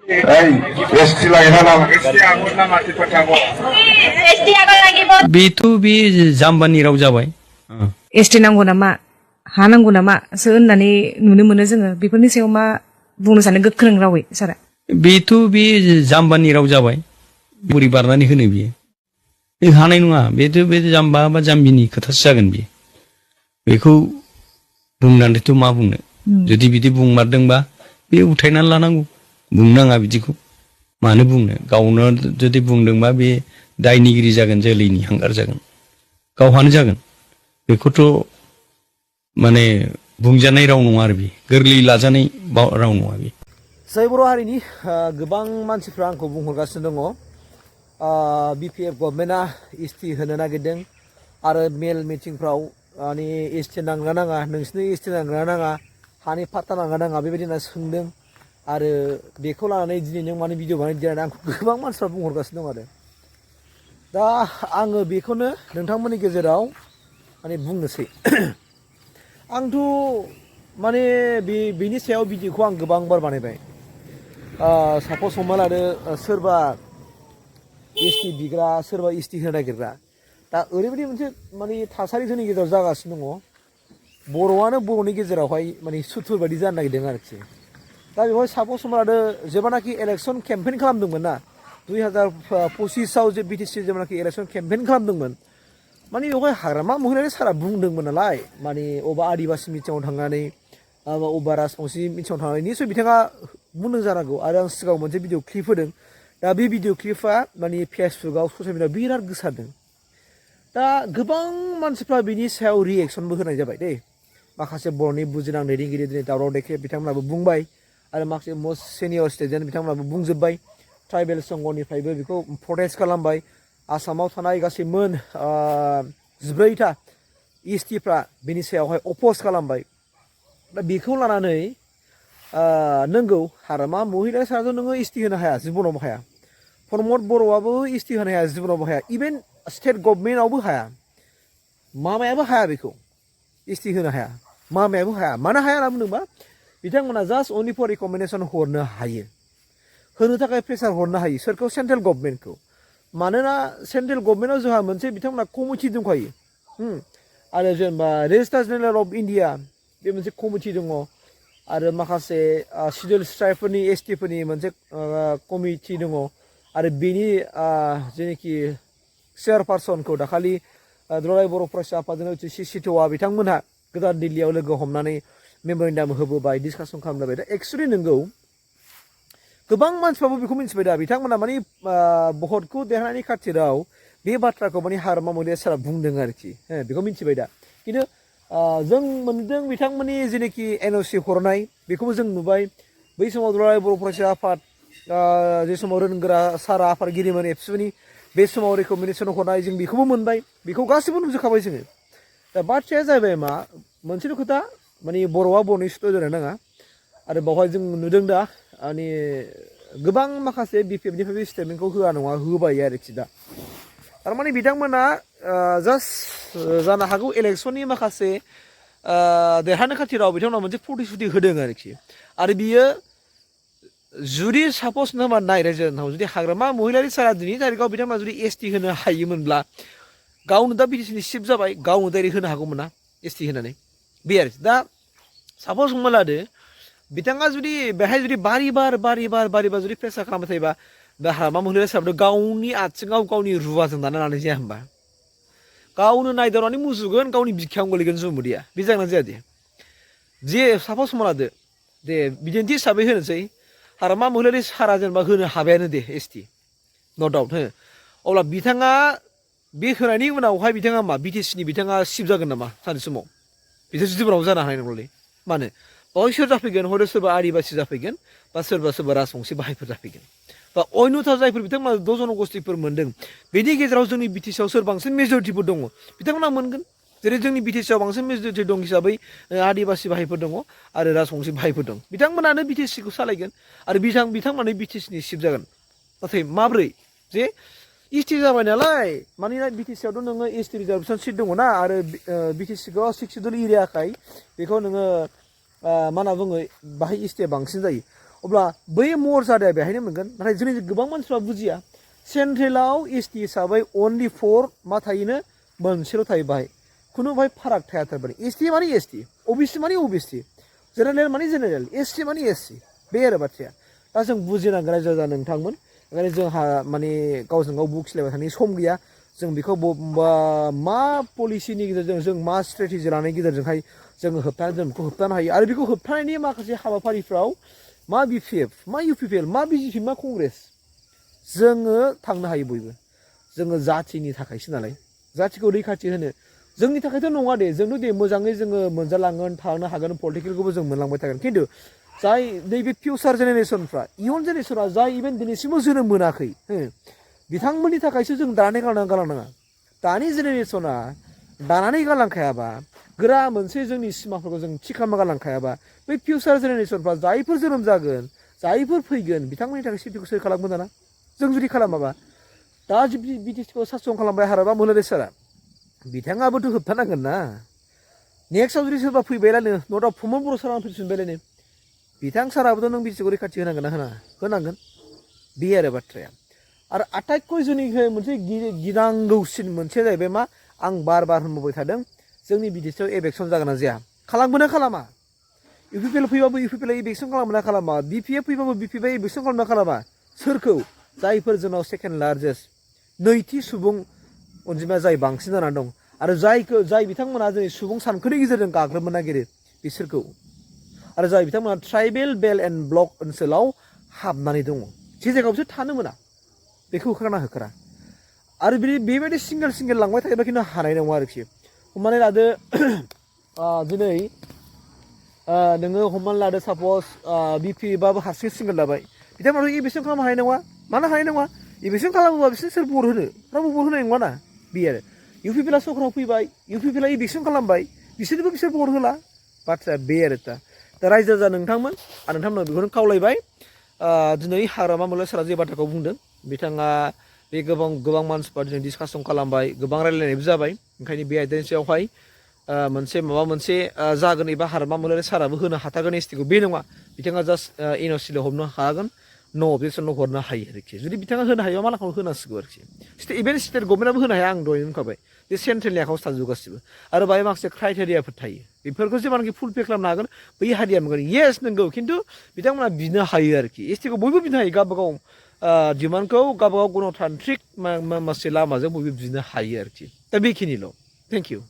बेथ' बे जाम्बानि राव जाबाय एसटि नांगौ नामा हा नांगौ नामासो होननानै नुनो मोनो जोङो बेफोरनि सायाव मा बुंनो सानो गोख्रों रावै सारा बेथ' बे जाम्बानि राव जाबाय बोरै बारनानै होनो बियो बे हानाय नङा बेथ' बे जाम्बा बा जाम्बिनि खोथासो जागोन बियो बेखौ बुंनानैथ' मा बुंनो जुदि बिदि बुंमारदोंबा बे उथायनानै लानांगौ बुंनाङा बिदिखौ मानो बुंनो गावनो जुदि बुंदोंबा बे दायनिगिरि जागोन जोलैनि हांगार जागोन गावहानो जागोन बेखौथ' माने बुंजानाय राव नङा आरो बे गोरलै लाजानाय राव नङा बे जाय बर' हारिनि गोबां मानसिफ्रा आंखौ बुंहरगासिनो दङ बिपिएफ गभर्नमेन्टआ एसटि होनो नागिरदों आरो मेल मिटिंफ्राव माने एसटि नांगोना नाङा नोंसिनो एसटि नांगोना नाङा हानि फाट्टा नांगोना नाङा बेबायदि होनना सोंदों आरो बेखौ लानानै दिनै नों माने भिडिअ बानायदों होननानै आंखौ गोबां मानसिफ्रा बुंहरगासिनो दं आरो दा आङो बेखौनो नोंथांमोननि गेजेराव माने बुंनोसै आंथ' माने बेनि सायाव भिडिअखौ आं गोबां बार बानायबाय सापस हमना लादो सोरबा एसटि बिग्रा सोरबा एसटि होनो नागिरग्रा दा ओरैबायदि मोनसे माने थासारि जोंनि गेजेराव जागासिनो दङ बर'आनो बर'नि गेजेरावहाय माने सुथुर बायदि जानो नागिरदों आरोखि दा बेवहाय सापस हमना लादो जेब्लानाखि इलेक्सन केम्पेइन खालामदोंमोन ना 2025आव जे बिटिसि जेब्लानाखि इलेक्सन केम्पेइन खालामदोंमोन माने बेवहाय हाग्रामा महिलारि सारा बुंदोंमोन नालाय माने अबा आदिबासि मिटिङाव थांनानै अबा राजबंसि मिटिङाव थांनानै निसय बिथाङा बुंदों जानांगौ आरो आं सिगाङाव मोनसे भिडिअ क्लिप होदों दा बे भिडिअ क्लिपआ माने फेसबुकआव ससियेल मिडियाआव बिराद गोसारदों दा गोबां मानसिफ्रा बिनि सायाव रिएक्सनबो होनाय जाबाय दे माखासे बर'नि बुजिनां दैदेनगिरि दिनै दावराव देखे बिथांमोनाबो बुंबाय आरो माखासे मस्ट सिनियर स्टेजेन्ट बिथांमोनाबो बुंजोब्बाय ट्राइबेल संघनिफ्रायबो बेखौ प्रटेस्ट खालामबाय आसामाव थानाय गासै मोन 14टा एसटिफ्रा बिनि सायावहाय अपज खालामबाय दा बेखौ लानानै नोंगौ हाग्रामा महिलारि साराथ' नोङो एसटि होनो हाया जिबनावबो हाया प्रमद बर'आबो एसटि होनो हाया जिबनावबो हाया इभेन स्टेट गभर्नमेन्टआवबो हाया मामायाबो हाया बेखौ एसटि होनो हाया मामायाबो हाया मानो हाया होनना बुंदोंबा बिथांमोना जास्ट अनलि फर रिकमेन्डेसन हरनो हायो होनो थाखाय प्रेसार हरनो हायो सोरखौ सेन्ट्रेल गभर्नमेन्टखौ मानोना सेन्ट्रेल गभर्नमेन्टआव जोंहा मोनसे बिथांमोना कमिटि दंखायो आरो जेनेबा रेजिस्टार जेनेरेल अफ इन्डिया बे मोनसे कमिटि दङ आरो माखासे सिडिउल ट्राइबफोरनि एसटिफोरनि मोनसे कमिटि दङ आरो बेनि जेनाखि चेयारपार्सनखौ दाखालि दुलाराय बर' फरायसा आफादजों लोगोसे सिसिट'आ बिथांमोनहा गोदान दिल्लीयाव लोगो हमनानै मेम'रेन्डाम होबोबाय डिसकासन खालामबाय दा एक्सुवेलि नोंगौ गोबां मानसिफ्राबो बेखौ मिथिबाय दा बिथांमोना माने भटखौ देरहानायनि खाथिराव बे बाथ्राखौ माने हाग्रामा महिलारि सारा बुंदों आरोखि बेखौ मिथिबाय दा खिन्थु जों मोनदों बिथांमोननि जेनाखि एनअसि हरनाय बेखौबो जों नुबाय बै समाव दुलाराय बर' फरायसा आफाद जे समाव रोंगोरा सारा आफादगिरिमोन एबसुनि बे समाव रेकमेन्डेसन हरनाय जों बेखौबो मोनबाय बेखौ गासैबो नुजोबखाबाय जोङो दा बाथ्राया जाहैबाय मा मोनसेल' खोथा माने बर'आ बर'नि सुथ' जानो नाङा आरो बावहाय जों नुदों दा माने गोबां माखासे बिपिएफनिफ्राय स्टेटमेन्टखौ होआ नङा होबाय आरोखि दा थारमाने बिथांमोना जास्ट जानो हागौ इलेक्सननि माखासे देरहानो खाथिराव बिथांमोना मोनसे प्रतिश्रुति होदों आरोखि आरो बियो जुदि सापस नोंबा नाय रायजो जानो जुदि हाग्रामा महिलारि सारा दिनैनि थारिखआव बिथांमोना जुदि एसटि होनो हायोमोनब्ला गावनो दा बिटिसिनि चिफ जाबाय गावनो डाइरेक्ट होनो हागौमोन ना एसटि होनानै बे आरोखि दा सापस हमना लादो बिथाङा जुदि बेहाय जुदि बारिबार जुदि प्रेसार खालामबाय थायोबा दा हाग्रामा महिलारि साराथ' गावनि आथिङाव गावनि रुवाजों दाना लानाय जाया होनबा गावनो नायदावनानै मुजुगोन गावनि बिखायाव गोलैगोन जुमुदिया बे जागोन ना जाया दे जे सापस हमना लादो दे बिदिन्थि हिसाबै होनोसै हाग्रामा महिलारि सारा जेनेबा होनो हाबायानो दे एसटि न' डाउट हो अब्ला बिथाङा बे होनायनि उनावहाय बिथाङा मा बिटिसिनि बिथाङा चिफ जागोन नामा सानसे समाव बिसोर जिबनाव जानो हानाय नंलालै मानो बावहाय सोर जाफैगोन हयथ' सोरबा आदिबासि जाफैगोन बा सोरबा राजबंसि बाहायफोर जाफैगोन बा अन्यथा जायफोर बिथांमोना द' जनगस्थिफोर मोनदों बेनि गेजेराव जोंनि बिटिसिआव सोर बांसिन मेजरिटिफोर दङ बिथांमोना मोनगोन जेरै जोंनि बिटिसिआव बांसिन मेजरिटि दं हिसाबै आदिबासि बाहायफोर दङ आरो राजबंसि बाहायफोर दं बिथांमोनानो बिटिसिखौ सालायगोन आरो बिथांमोनानो बिटिसिनि चिफ जागोन नाथाय माब्रै जे एसटि जाबाय नालाय मानोना बिटिसिआवथ' नोङो एसटि रिजार्भेसन सिट दङ ना आरो बिटिसिखौ 6 सिडुल एरियाखाय बेखौ नोङो मा होनना बुङो बाहाय एसटिआ बांसिन जायो अब्ला बै मर्जादाया बेहायनो मोनगोन नाथाय जोंनि गोबां मानसिफ्रा बुजिया सेन्ट्रेलाव एसटि हिसाबै अनलि फर मा थायोनो मोनसेल' थायो बाहाय खुनु बाहाय फाराग थाया थारमाने एसटि माने एसटि अबिसि माने अबिसि जेनेरेल माने जेनेरेल एससि माने एससि बे आरो बाथ्राया दा जों बुजिनांगोन रायजो राजा नोंथांमोन ओंखायनो जोंहा माने गावजों गाव बुखिलायबाय थानायनि सम गैया जों बेखौ मा पलिसिनि गेजेरजों जों मा स्ट्रेटेजि लानायनि गेजेरजोंहाय जोङो जों बेखौ होबथानो हायो आरो बेखौ होबथानायनि माखासे हाबाफारिफ्राव मा बिपिएफ मा इउपिपिएल मा बिजेपि मा कंग्रेस जोङो थांनो हायो बयबो जोङो जाथिनि थाखायसो नालाय जाथिखौ रैखाथि होनो जोंनि थाखायथ' नङा दे जोंथ' दे मोजाङै जोङो मोनजालांगोन थानो हागोन पलिटिकेलखौबो जों मोनलांबाय थागोन खिन्थु जाय नैबे फिउचार जेनेरेसनफ्रा इयुन जेनेरेसना जाय इभेन दिनैसिमबो जोनोम मोनाखै बिथांमोननि थाखायसो जों दानानै गालांनाङा दानि जेनेरेसना दानानै गालांखायाबा गोरा मोनसे जोंनि सिमाफोरखौ जों थि खालामना गालांखायाबा बै फिउचार जेनेरेसनफ्रा जायफोर जोनोम जागोन जायफोर फैगोन बिथांमोननि थाखाय सिटिखौ सोर खालामगोन दाना जों जुदि खालामाबा दा बिटिसिखौ सासन खालामबाय हाराबा मोलारे सारा बिथाङाबोथ' होबथानांगोन ना नेक्स्टआव जुदि सोरबा फैबायलानो नटआव प्रमद बर' सारा फैफिनबायलानो बिथां साराबोथ' नों बिटिसिखौ रैखाथि होनांगोन ना होनांगोन बे आरो बाथ्राया आरो आटाइतखौ जोंनि मोनसे गिनांगौसिन मोनसे जाहैबाय मा आं बार होनबोबाय थादों जोंनि बिटिसिआव इलेक्सन जागोन ना जाया खालामगोन खालामा इउपिपिएल फैबाबो इउपिपिएल इलेक्सन खालामो ना खालामा बिपिएफ फैबाबो बिपिएफ इलेक्सन खालामो ना खालामा सोरखौ जायफोर जोंनाव सेकेन्ड लार्जेस्ट नैथि सुबुं अनजिमाया जाय बांसिन जानानै दं आरो जाय बिथांमोना जोंनि सुबुं सानखोनि गेजेरजों गाग्लोबनो नागिरो बिसोरखौ आरो जाय बिथांमोना ट्राइबेल बेल्ट एन्ड ब्लक ओनसोलाव हाबनानै दङ जे जायगायाव बिसोर थानो मोना बेखौ होखारा आरो बेबायदि सिंगेल लांबाय थायोबा खिन्थु हानाय नङा आरोखि हमनानै लादो दिनै नोङो हमनानै लादो सापज बिपि बाबो हारसिं सिंगेल लाबाय बिथांमोनाथ' इलेक्सन खालामनो हानाय नङा मानो हानाय नङा इलेक्सन खालामोबा बिसोर सोर भट होनो रावबो भट होनाय नङा ना बे आरो इउपिपिएलआ सरकाराव फैबाय इउपिपिएलआ इलेक्सन खालामबाय बिसोरबो भट होला बाथ्राया बे आरो दा रायजो राजा नोंथांमोन आरो नोंथांमोना बेखौनो खावलायबाय दिनै हाग्रामा मोलाय सारा जे बाथ्राखौ बुंदों बिथाङा बे गोबां मानसिफ्रा दिनै डिसकासन खालामबाय गोबां रायलायनायबो जाबाय ओंखायनो बे आयदानि सायावहाय मोनसे माबा मोनसे जागोन एबा हाग्रामा मोलाय साराबो होनो हाथारगोन एसटिखौ बे नङा बिथाङा जास्ट एनअसिल' हमनो हागोन न' अबजेक्सनल' हरनो हायो आरोखि जुदि बिथाङा होनो हायोबा मा खालामनो होनांसिगौ आरोखि इभेन स्टेट गभर्नमेन्टआबो होनो हाया आं दहाय बुंखाबाय बे सेन्ट्रेलनि आखायावसो थाजोबो गासिबो आरो बाहाय माखासे क्राइटेरियाफोर थायो बेफोरखौ जेब्लानाखि फुलफिल खालामनो हागोन बै हारिया मोनगोन येस नंगौ खिन्थु बिथांमोना बिनो हायो आरोखि एसटिखौ बयबो बिनो हायो गावबागाव डिमान्डखौ गावबागाव गणतान्त्रिक माखासे लामाजों बयबो बिनो हायो आरोखि दा बेखिनिल' थेंक इउ